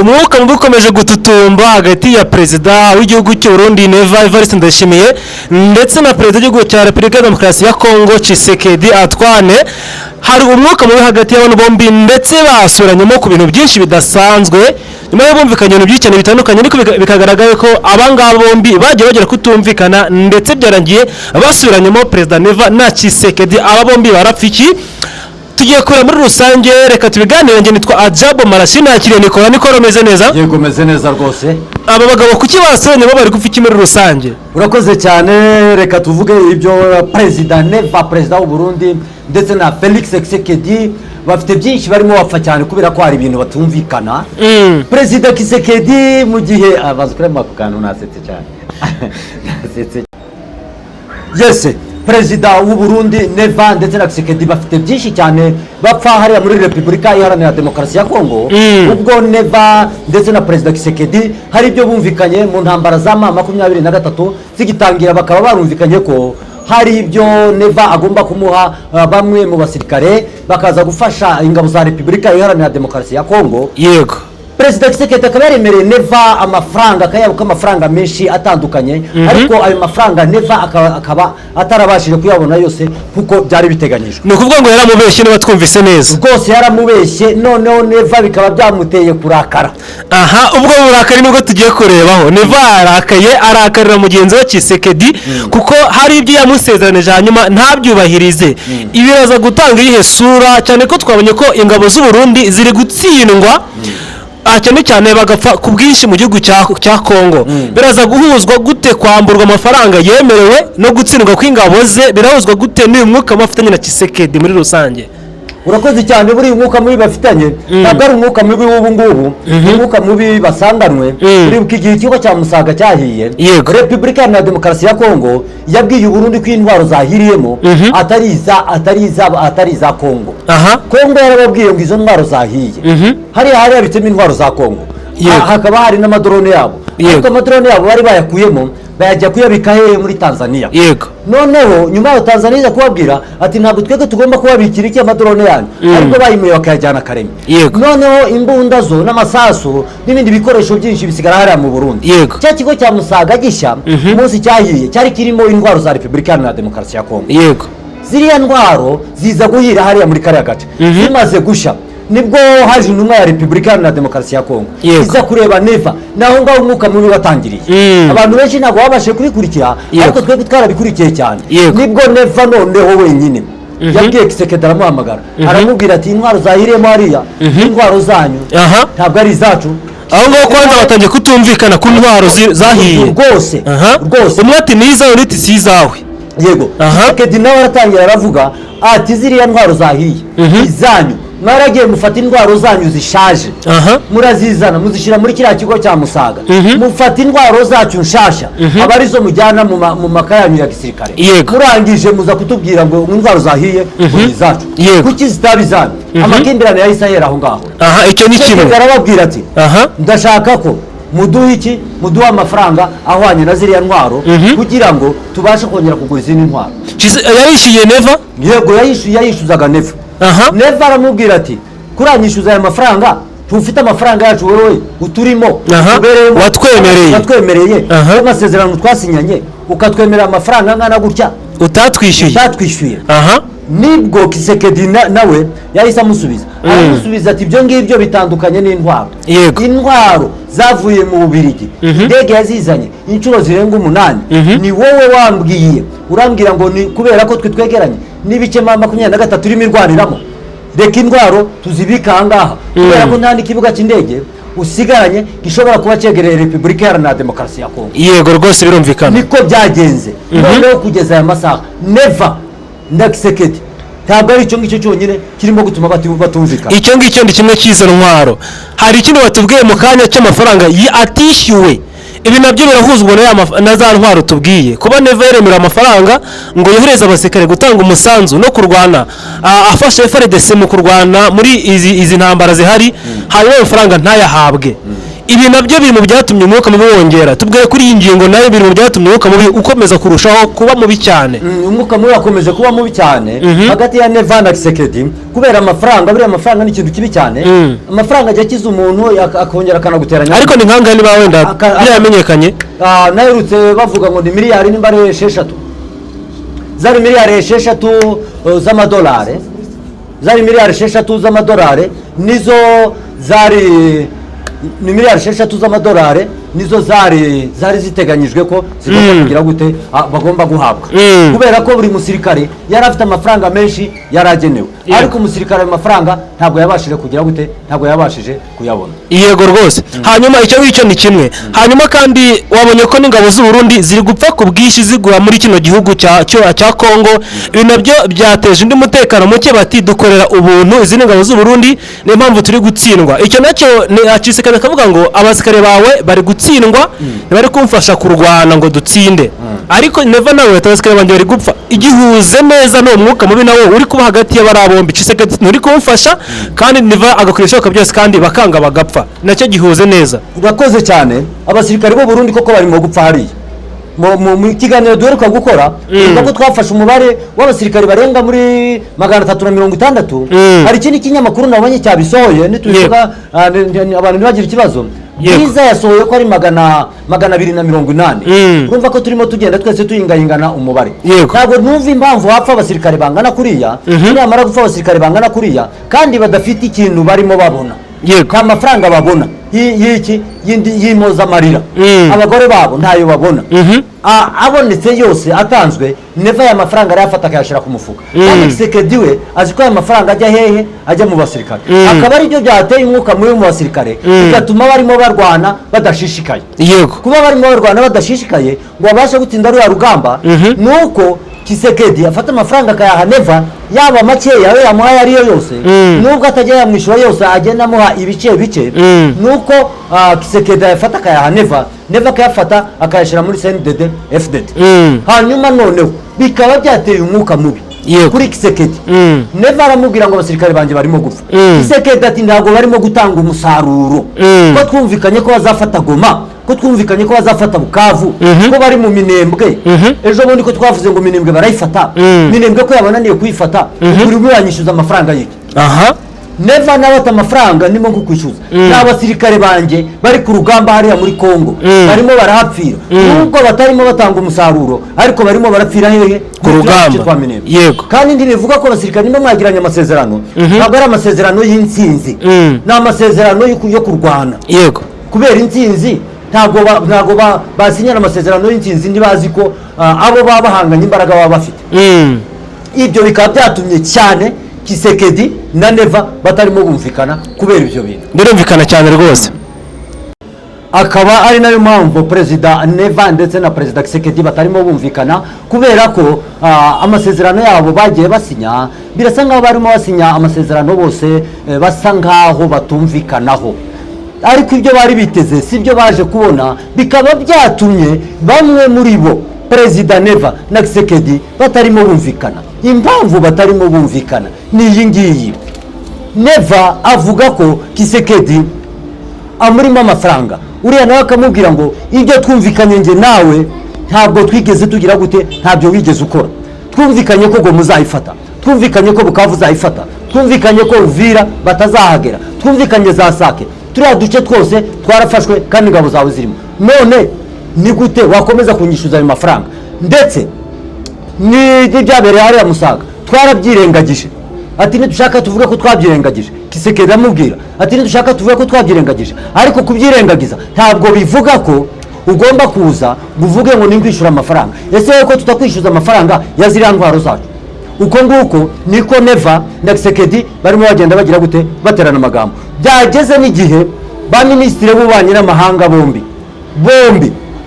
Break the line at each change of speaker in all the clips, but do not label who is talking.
Umwuka mubi ukomeje gututumba hagati ya perezida w'igihugu cy'u Burundi, Neva Evariste Ndayishimiye, ndetse na perezida w'igihugu cya Repubulika ya Demokarasi ya Kongo, Tshisekedi Antoine. Hari umwuka mubi hagati y'abantu bombi, ndetse basuranyemo ku bintu byinshi bidasanzwe. Nyuma yo bumvikanye ibintu byinshi cyane bitandukanye, ariko bikagaragara ko abangaba bombi bagiye bagera kutumvikana, ndetse byarangiye basubiranyemo, perezida Neva na Tshisekedi. Aba bombi barapfa iki? Tugiye kureba muri rusange, reka tubiganire. Njye nitwa Ajabo Marashi, nakiriye Nikora. Nikora, umeze neza?
Yego, meze neza rwose.
Aba bagabo kuki basubiranyemo? Bari gupfa iki muri rusange?
Urakoze cyane. Reka tuvuge ibyo perezida Neva, perezida w'u Burundi, ndetse na Felix Tshisekedi bafite byinshi barimo bapfa cyane, kubera ko hari ibintu batumvikana. Perezida Tshisekedi mu gihe abaza kuri ako kantu, nasetse cyane, nasetse. Yes, perezida w'u Burundi Neva ndetse na Tshisekedi bafite byinshi cyane bapfa hariya muri Repubulika Iharanira Demokarasi ya Kongo. Ubwo Neva ndetse na perezida Tshisekedi hari ibyo bumvikanye mu ntambara za M23 zigitangira, bakaba barumvikanye ko hari ibyo Neva agomba kumuha, bamwe mu basirikare bakaza gufasha ingabo za Repubulika Iharanira Demokarasi ya Kongo. Perezida Tshisekedi akaba yaremereye Neva amafaranga, akayabo k'amafaranga menshi atandukanye, ariko ayo mafaranga Neva akaba atarabashije kuyabona yose kuko byari biteganyijwe.
Ni ukuvuga ngo yaramubeshye, niba twumvise neza?
Rwose yaramubeshye, noneho Neva bikaba byamuteye kurakara.
Aha, ubwo burakari nibwo tugiye kurebaho. Neva yarakaye, arakarira mugenzi we Tshisekedi kuko hari ibyo yamusezeranije hanyuma ntabyubahirize. Ibi biraza gutanga iyihe sura, cyane ko twabonye ko ingabo z'u Burundi ziri gutsindwa, cyane cyane bagapfa ku bwinshi mu gihugu cya Kongo? Biraza guhuzwa gute kwamburwa amafaranga yemerewe no gutsindwa kw'ingabo ze? Birahuzwa gute n'uyu mwuka mubi afitanye na Tshisekedi muri rusange?
Urakoze cyane. Buriya umwuka mubi bafitanye ntabwo ari umwuka mubi w'ubu ngubu, ni umwuka mubi basanganwe. Uribuka igihe ikigo cya Musaga cyahiye? Repubulika Iharanira Demokarasi ya Kongo yabwiye Uburundi ko intwaro zahiriyemo atari iza Kongo. Kongo yarababwiye ngo izo ntwaro zahiye hariya hari habitsemo intwaro za Kongo. Hakaba hari n'amadrone yabo. Ariko amadrone yabo bari bayakuyemo, bayajya kuyabika hehe? Muri Tanzania. Noneho nyuma yaho Tanzania iza kubabwira ati: "Ntabwo twebwe tugomba kubabikira iki amadrone yanyu." Ariko bayimuye bakayajyana Kareme. Noneho imbunda zo n'amasasu n'ibindi bikoresho byinshi bisigara hariya mu Burundi. Cya kigo cya Musaga gishya, umunsi cyahiye cyari kirimo intwaro za Repubulika Iharanira Demokarasi ya Kongo. Ziriya ntwaro ziza guhira hariya muri kariya gace. Zimaze gushya, nibwo haje intumwa ya Repubulika Iharanira Demokarasi ya Kongo iza kureba Neva. Naho ngaho umwuka mubi watangiriye. Abantu benshi ntabwo babashije kubikurikira, ariko twebwe twarabikurikiye cyane. Nibwo Neva noneho wenyine yabwiye Tshisekedi, aramuhamagara, aramubwira ati: "Intwaro zahiriyemo hariya, intwaro zanyu, ntabwo ari izacu."
Aho ngaho kwanza batangiye kutumvikana ku ntwaro zahiye.
Rwose. Rwose.
Umwe ati: "Ni izawe", undi ati: "Si izawe."
Tshisekedi nawe aratangira aravuga ati: "Ziriya ntwaro zahiye, izanyu, mwaragiye mufata intwaro zanyu zishaje, murazizana, muzishyira muri kiriya kigo cya Musaga, mufata intwaro zacu nshasha, aba arizo mujyana mu maka yanyu ya gisirikare. Murangije muza kutubwira ngo intwaro zahiye ngo ni izacu. Kuki zitaba izanyu?" Amakimbirane yahise ahera aho ngaho.
Aha, icyo ni
Tshisekedi
kimwe.
arababwira ati: "Ndashaka ko muduha iki, muduha amafaranga ahwanye na ziriya ntwaro kugira ngo tubashe kongera kugura izindi ntwaro."
Yarishyuye Neva?
Yego, yayishyuye, yayishyuzaga Neva. Neva aramubwira ati: "Kuranyishyuza aya mafaranga, tufite amafaranga yacu, wowe uturimo, utubereyemo,
Watwemereye.
watwemereye amasezerano twasinyanye, ukatwemerera amafaranga angana gutya
utatwishyuye."
Utatwishyuye. Nibwo Tshisekedi nawe yahise amusubiza, aramusubiza ati: "Ibyo ngibyo bitandukanye n'intwaro. Intwaro zavuye mu Bubirigi, indege yazizanye inshuro zirenga 8. Ni wowe wambwiye, urambwira ngo ni kubera ko twe twegeranye n'ibice M23 irimo irwaniramo, reka intwaro tuzibike aha ngaha, kubera ko nta n'ikibuga cy'indege usigaranye gishobora kuba cyegereye Repubulika Iharanira Demokarasi ya Kongo."
Yego rwose, birumvikana.
Niko byagenze. Noneho kugeza aya masaha, Neva na Tshisekedi ntabwo ari icyo ngicyo cyonyine kirimo gutuma batumvikana.
Icyo ngicyo ni kimwe cy'izo ntwaro. Hari ikindi batubwiye mu kanya cy'amafaranga atishyuwe. Ibi nabyo birahuzwa na za ntwaro tubwiye. Kuba Neva yeremerewe amafaranga ngo yohereze abasirikare gutanga umusanzu no kurwana, afasha FARDC mu kurwana muri izi ntambara zihari, hanyuma ayo mafaranga ntayahabwe. Ibi nabyo biri mu byatumye umwuka mubi wongera. Tubwire kuri iyi ngingo, nayo biri mu byatumye umwuka mubi ukomeza kurushaho kuba mubi cyane.
Umwuka mubi wakomeje kuba mubi cyane hagati ya Neva na Tshisekedi kubera amafaranga. Buriya amafaranga ni ikintu kibi cyane. Amafaranga ajya akiza umuntu, akongera akanaguteranya.
Ariko ni nkangahe, niba wenda byaramenyekanye?
Naherutse bavuga ngo ni miliyari, nimba ari 6, zari miliyari 6 z'amadolari, zari miliyari 6 z'amadolari, nizo zari, ni miliyari 6 z'amadolari nizo zari ziteganyijwe ko zigomba kugira gute, bagomba guhabwa, kubera ko buri musirikare yari afite amafaranga menshi yari agenewe, ariko umusirikare ayo mafaranga ntabwo yabashije kugira gute, ntabwo yabashije kuyabona.
Yego rwose. Hanyuma icyo ngicyo ni kimwe. Hanyuma kandi wabonye ko n'ingabo z'u Burundi ziri gupfa ku bwinshi zigura muri kino gihugu cya Kongo. Ibi nabyo byateje undi mutekano muke. Bati dukorera ubuntu izi ni ingabo z'u Burundi, niyo mpamvu turi gutsindwa. Icyo nacyo ni Tshisekedi akavuga ngo abasirikare bawe bari gutsindwa, ntibari kumfasha kurwana ngo dutsinde. Ariko Neva nawe ati abasirikare banjye bari gupfa. Igihuze neza n'uwo mwuka mubi nawo uri kuba hagati y'abari bombi, Tshisekedi nturi kumfasha, kandi Neva agakora ibishoboka byose kandi bakanga bagapfa, nacyo gihuze neza.
Urakoze cyane. Abasirikare b'u Burundi koko barimo gupfa hariya. Mu kiganiro duheruka gukora, tuvuga ko twafashe umubare w'abasirikare barenga muri 360. Hari ikindi kinyamakuru nabonye cyabisohoye, nitubivuga abantu ntibagire ikibazo. Bwiza yasohoye ko ari 280. Urumva ko turimo tugenda twese tuyingayingana umubare. Ntabwo numva impamvu hapfa abasirikare bangana kuriya, nibamara gupfa abasirikare bangana kuriya kandi badafite ikintu barimo babona, nta mafaranga babona y'iki y'impozamarira, abagore babo ntayo babona. Abonetse yose atanzwe, Neva aya mafaranga arayafata akayashyira ku mufuka, kandi Tshisekedi we azi ko aya mafaranga ajya hehe? Ajya mu basirikare. Akaba aribyo byateye umwuka mubi mu basirikare, bigatuma barimo barwana badashishikaye. Kuba barimo barwana badashishikaye ngo babashe gutsinda ruriya rugamba, ni uko Tshisekedi afata amafaranga akayaha Neva, yaba makeya ayo yamuhaye ariyo yose, nubwo atajya yamwishyura yose, agenda amuha ibice bice, nuko Tshisekedi ayafata akayaha Neva, Neva akayafata akayashyira muri CNDD FDD. Hanyuma noneho bikaba byateye umwuka mubi kuri Tshisekedi. Neva aramubwira ngo abasirikare banjye barimo gupfa. Tshisekedi ati ntabwo barimo gutanga umusaruro, ko twumvikanye ko bazafata Goma, ko twumvikanye ko bazafata Bukavu, ko bari mu Minembwe, ejo bundi ko twavuze ngo Minembwe barayifata, Minembwe ko yabananiye kuyifata, buri umwe yanyishyuza amafaranga y'iki? Neva nawe ati amafaranga ndimo kukwishyuza ni abasirikare banjye bari ku rugamba hariya muri Kongo, barimo barahapfira, nubwo batarimo batanga umusaruro, ariko barimo barapfira hehe?
Ku rugamba.
Twa Minembwe. Kandi ntibivuga ko abasirikare nimba mwagiranye amasezerano, ntabwo ari amasezerano y'intsinzi, ni amasezerano yo kurwana. Kubera intsinzi ntabwo basinyana amasezerano y'intsinzi, ntibazi ko abo baba bahanganye imbaraga baba bafite. Ibyo bikaba byatumye cyane Tshisekedi na Neva batarimo bumvikana kubera ibyo bintu.
Birumvikana cyane rwose.
Akaba ari nayo mpamvu Perezida Neva ndetse na Perezida Tshisekedi batarimo bumvikana, kubera ko amasezerano yabo bagiye basinya, birasa nkaho barimo basinya amasezerano bose basa nkaho batumvikanaho, ariko ibyo bari biteze si byo baje kubona, bikaba byatumye bamwe muri bo, Perezida Neva na Tshisekedi, batarimo bumvikana. Impamvu batarimo bumvikana ni iyi ngiyi: Neva avuga ko Tshisekedi amurimo amafaranga, uriya nawe akamubwira ngo ibyo twumvikanye njye nawe ntabwo twigeze tugira gute, ntabyo wigeze ukora. Twumvikanye ko Goma uzayifata, twumvikanye ko Bukavu uzayifata, twumvikanye ko Uvira batazahagera, twumvikanye za Sake, turiya duce twose twarafashwe kandi ingabo zawe zirimo, none ni gute wakomeza kunyishyuza ayo mafaranga? Ndetse n'ibyabereye hariya Musaga twarabyirengagije. Ati nidushaka tuvuge ko twabyirengagije. Tshisekedi amubwira ati nidushaka tuvuge ko twabyirengagije, ariko kubyirengagiza ntabwo bivuga ko ugomba kuza ngo uvuge ngo ningwishyura amafaranga. Ese wowe ko tutakwishyuza amafaranga ya ziriya ntwaro zacu? Uko nguko niko Neva na Tshisekedi barimo bagenda bagira gute, baterana amagambo. Byageze n'igihe ba minisitiri b'ububanyi n'amahanga bombi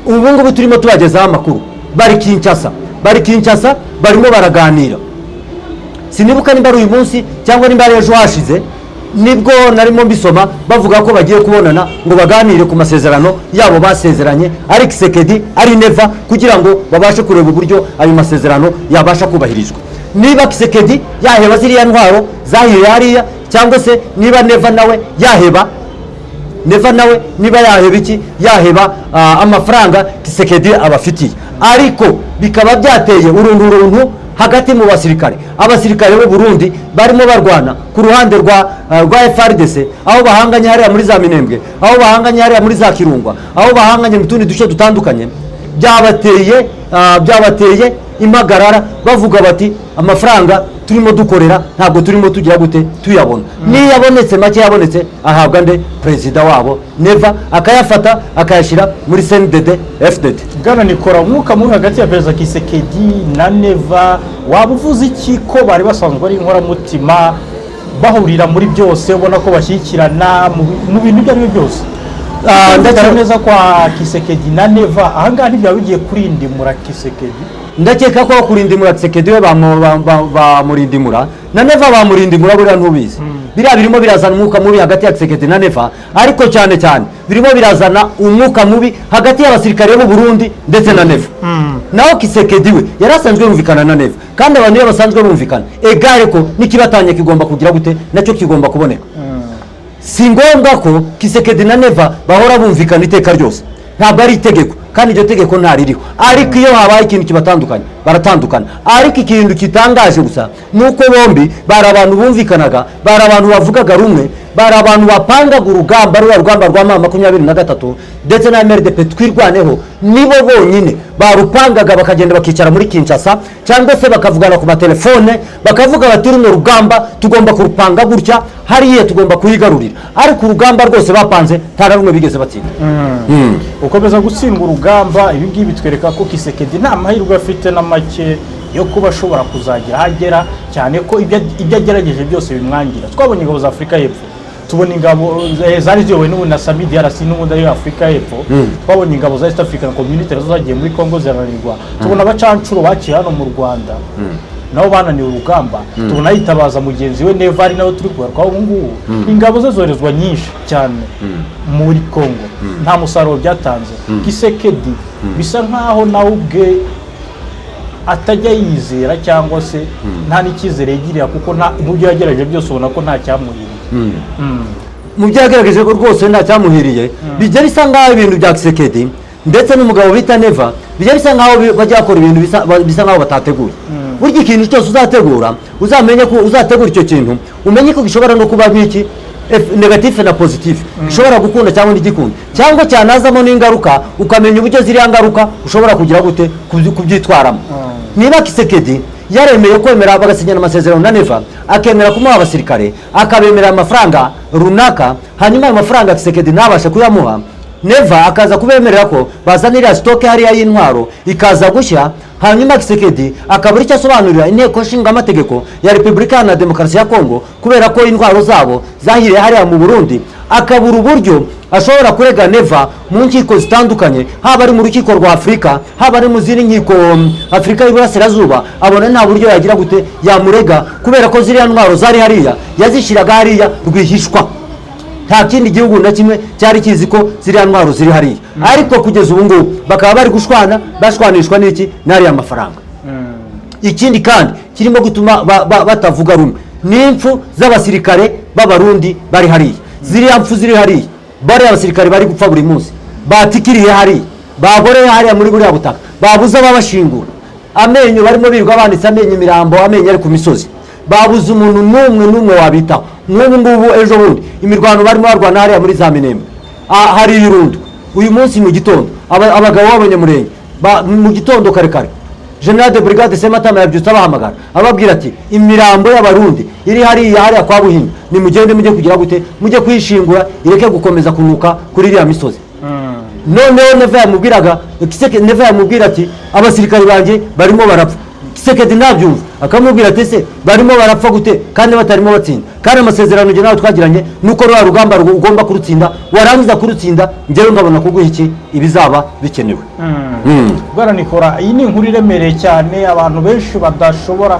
ubu ngubu turimo tubagezaho amakuru, bari Kinshasa barimo baraganira. Sinibuka nimba ari uyu munsi cyangwa nimba ari ejo hashize, nibwo narimo mbisoma bavuga ko bagiye kubonana ngo baganire ku masezerano yabo basezeranye, ari Tshisekedi ari Neva, kugira ngo babashe kureba uburyo ayo masezerano yabasha kubahirizwa, niba Tshisekedi yaheba ziriya ntwaro zahiye hariya, cyangwa se niba Neva nawe yaheba Neva nawe niba yaheba iki, yaheba amafaranga Tshisekedi abafitiye, ariko bikaba byateye urunturuntu hagati mu basirikare. Abasirikare b'u Burundi barimo barwana ku ruhande rwa FARDC, aho bahanganye hariya muri za Minembwe, aho bahanganye hariya muri za Kirungwa, aho bahanganye mu tundi duce dutandukanye, byabateye impagarara, bavuga bati amafaranga turimo dukorera ntabwo turimo tugira gute tuyabona. Niyo yabonetse make yabonetse ahabwa nde? Perezida wabo Neva akayafata akayashyira muri CNDD FDD.
Bwana Nikora, umwuka mubi hagati ya Perezida Tshisekedi na Neva waba uvuze iki, ko bari basanzwe ari inkoramutima, bahurira muri byose, ubona ko bashyigikirana mu bintu ibyo ari byo byose? Ndakeka neza kwa Tshisekedi na Neva ahangaha ntibyaba bigiye kurindimura Tshisekedi?
Ndakeka ko kurindimura Tshisekedi we bamurindimura, na Neva bamurindimura. Buriya ntubizi, biriya birimo birazana umwuka mubi hagati ya Tshisekedi na Neva, ariko cyane cyane birimo birazana umwuka mubi hagati y'abasirikare b'u Burundi ndetse na Neva. Naho Tshisekedi we yari asanzwe yumvikana na Neva, kandi abantu iyo basanzwe bumvikana egare ko n'ikibatanye kigomba kugira gute, nacyo kigomba kuboneka. Si ngombwa ko Tshisekedi na Neva bahora bumvikana iteka ryose, ntabwo ari itegeko, kandi iryo tegeko ntaririho. Ariko iyo habaye ikintu kibatandukanye baratandukana. Ariko ikintu kitangaje gusa ni uko bombi bari abantu bumvikanaga, bari abantu bavugaga rumwe, bari abantu bapangaga urugamba, ruriya rugamba rwa M23 ndetse na MRDP Twirwaneho, nibo bonyine barupangaga, bakagenda bakicara muri Kinshasa cyangwa se bakavugana ku matelefone, bakavuga bati runo rugamba tugomba kurupanga gutya, hariya tugomba kuyigarurira. Ariko urugamba rwose bapanze nta na rumwe bigeze batsinda.
Ukomeza gutsindwa urugamba. Ibi ngibi bitwereka ko Tshisekedi nta mahirwe afite na make yo kuba ashobora kuzagira aho agera, cyane ko ibyo agerageje byose bimwangira. Twabonye ingabo za Afurika y'Epfo, tubona ingabo zari ziyobowe n'ubundi na SAMIDRC, n'ubundi ariyo Afurika y'Epfo. Twabonye ingabo za East African Community nazo zagiye muri Congo zirananirwa. Tubona abacancuro baciye hano mu Rwanda, nabo bananiwe urugamba. Tubona yitabaza mugenzi we Neva, ari nawe turi kugarukaho ubu ngubu. Ingabo ze zoherezwa nyinshi cyane muri Congo, nta musaruro byatanze. Tshisekedi bisa nkaho nawe ubwe atajya yizera, cyangwa se nta n'icyizere yigirira, kuko mu byo yagerageje byose ubona ko nta cyamuhiriye.
Mu byo yagerageje rwose nta cyamuhiriye. Bijya bisa nkaho ibintu bya Tshisekedi ndetse n'umugabo bita Neva bijya bisa nkaho bajya bakora ibintu bisa nkaho batateguye. Burya ikintu cyose uzategura, uzamenye ko uzategura icyo kintu, umenye ko gishobora no kuba nk'iki négatif na positif, gishobora gukunda cyangwa ntigikunda, cyangwa cyanazamo n'ingaruka, ukamenya uburyo ziriya ngaruka ushobora kugira gute kubyitwaramo. Niba Tshisekedi yaremeye kwemera bagasinyana amasezerano na Neva, akemera kumuha abasirikare, akabemerera amafaranga runaka, hanyuma ayo mafaranga Tshisekedi ntabashe kuyamuha, Neva akaza kubemerera ko bazanira stock hariya y'intwaro ikaza gushya, hanyuma Tshisekedi akabura icyo asobanurira inteko nshingamategeko ya Repubulika Iharanira Demokarasi ya Kongo kubera ko intwaro zabo zahiriye hariya mu Burundi, akabura uburyo ashobora kurega Neva mu nkiko zitandukanye, haba ari mu rukiko rwa Afurika, haba ari mu zindi nkiko Afurika y'Iburasirazuba, abona nta buryo yagira gute yamurega, kubera ko ziriya ntwaro zari hariya yazishyiraga hariya rwihishwa, nta kindi gihugu na kimwe cyari kizi ko ziriya ntwaro ziri hariya. Ariko kugeza ubu ngubu bakaba bari gushwana, bashwanishwa n'iki? N'ariya mafaranga. Ikindi kandi kirimo gutuma batavuga rumwe ni impfu z'abasirikare b'Abarundi bari hariya. Ziriya mpfu ziri hariya, bariya abasirikare bari gupfa buri munsi, batikiriye hariya, bagoreye hariya muri buriya butaka, babuze ababashingura, amenyo barimo birirwa banditse amenyo, imirambo, amenyo ari ku misozi, babuze umuntu n'umwe n'umwe wabitaho. Nk'ubu ngubu ejo bundi imirwano barimo barwana hariya muri za Minembwe, hari irundo uyu munsi mu gitondo abagabo b'Abanyamurenge mu gitondo kare kare, General de Brigade Sematama yabyutse abahamagara, ababwira ati imirambo y'Abarundi iri hariya hariya kwa Buhinga, nimugende mujye kugira gute, mujye kuyishingura, ireke gukomeza kunuka kuri iriya misozi. Noneho Neva yamubwiraga, Neva yamubwira ati abasirikare banjye barimo barapfa, Tshisekedi ntabyumva, akamubwira ati ese barimo barapfa gute kandi batarimo batsinda, kandi amasezerano njye nawe twagiranye nuko rwa rugamba ugomba kurutsinda, warangiza kurutsinda njyewe nkabona kuguha iki ibizaba bikenewe.
Bwana Nikora, iyi ni inkuru iremereye cyane abantu benshi badashobora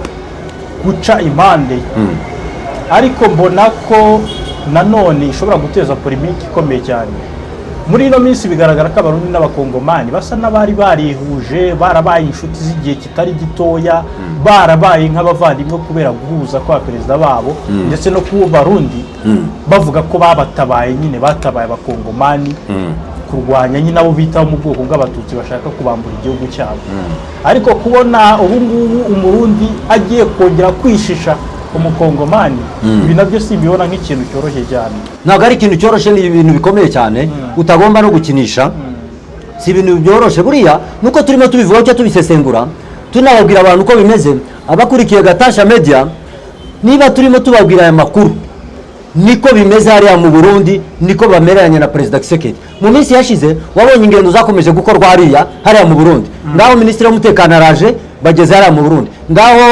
guca impande, ariko mbona ko nanone ishobora guteza polémique ikomeye cyane. Muri ino minsi bigaragara ko Abarundi n'Abakongomani basa n'abari barihuje, barabaye inshuti z'igihe kitari gitoya, barabaye nk'abavandimwe kubera guhuza kwa perezida babo, ndetse no kuba Barundi bavuga ko babatabaye nyine, batabaye Abakongomani kurwanya nyine abo bitaho mu bwoko bw'Abatutsi bashaka kubambura igihugu cyabo. Ariko kubona ubu ngubu Umurundi agiye kongera kwishisha Umukongomani, ibi nabyo simbibona nk'ikintu cyoroshye cyane.
Ntabwo ari ikintu cyoroshye, ni ibintu bikomeye cyane utagomba no gukinisha. Si ibintu byoroshye. Buriya nuko turimo tubivuga cyangwa tubisesengura, tunababwira abantu uko bimeze, abakurikiye Gatasha Media, niba turimo tubabwira aya makuru, niko bimeze hariya mu Burundi, niko bamereranye na Perezida Tshisekedi. Mu minsi yashize wabonye ingendo zakomeje gukorwa hariya mu Burundi. Ngaho minisitiri w'umutekano araje, bageze hariya mu Burundi. Ngaho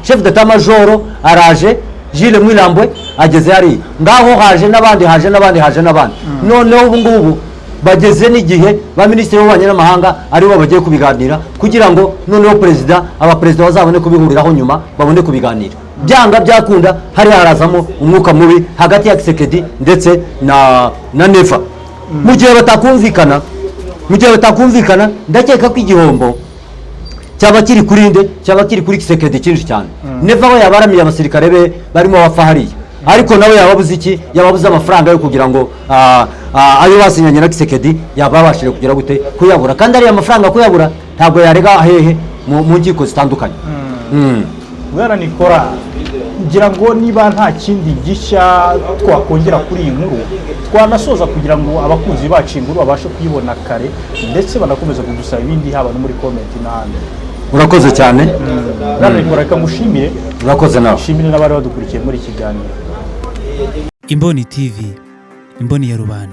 chef d'état major araje, Jules Mwilambwe ageze hariya. Ngaho haje n'abandi, haje n'abandi, haje n'abandi. Noneho ubu ngubu bageze n'igihe ba minisitiri w'ububanyi n'amahanga aribo bagiye kubiganira, kugira ngo noneho perezida, abaperezida bazabone kubihuriraho nyuma, babone kubiganira. Byanga byakunda hariya harazamo umwuka mubi hagati ya Tshisekedi ndetse na Neva. Mu gihe batakumvikana, ndakeka ko igihombo cyaba kiri kuri nde? Cyaba kiri kuri Tshisekedi cyinshi cyane. Neva we yaba aramiye abasirikare be barimo bapfa hariya, ariko nawe yaba abuze iki? Yaba abuze amafaranga yo kugira ngo ayo basinyanye na Tshisekedi yaba yabashije kugira gute? Kuyabura. Kandi ariya mafaranga kuyabura ntabwo yarega hehe? Mu nkiko zitandukanye.
Bwana Nikora, ngira ngo niba nta kindi gishya twakongera kuri iyi nkuru, twanasoza kugira ngo abakunzi bacu inkuru babashe kuyibona kare, ndetse banakomeza kudusaba ibindi, haba no muri comment n'ahandi.
Urakoze cyane.
Bwana Nikora, reka ngushimire.
Urakoze nawe.
Nshimire n'abari badukurikiye muri iki kiganiro.
Imboni TV, imboni ya rubanda.